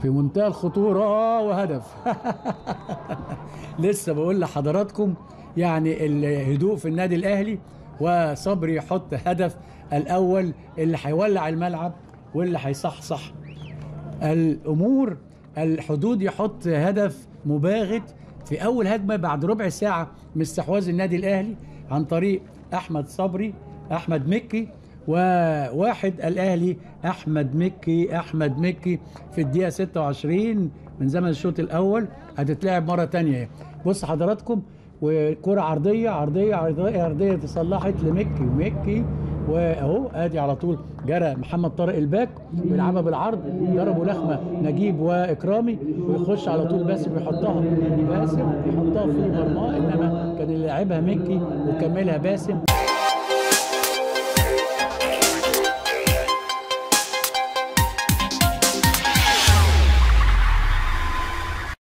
في منتهى الخطورة وهدف. لسه بقول لحضراتكم يعني الهدوء في النادي الاهلي، وصبري يحط هدف الاول اللي هيولع الملعب واللي هيصحصح الامور. الحدود يحط هدف مباغت في اول هجمة بعد ربع ساعة من استحواذ النادي الاهلي عن طريق احمد صبري، احمد مكي، وواحد الاهلي احمد مكي. احمد مكي في الدقيقة 26 من زمن الشوط الاول. هتتلعب مرة ثانية. بص حضراتكم، وكره عرضية عرضية عرضية عرضية تصلحت لمكي، ومكي واهو ادي على طول جرى محمد طارق الباك ويلعبها بالعرض، ضربوا لخمه نجيب واكرامي، ويخش على طول باسم يحطها، باسم يحطها في مرماه، انما كان اللي لعبها مكي وكملها باسم.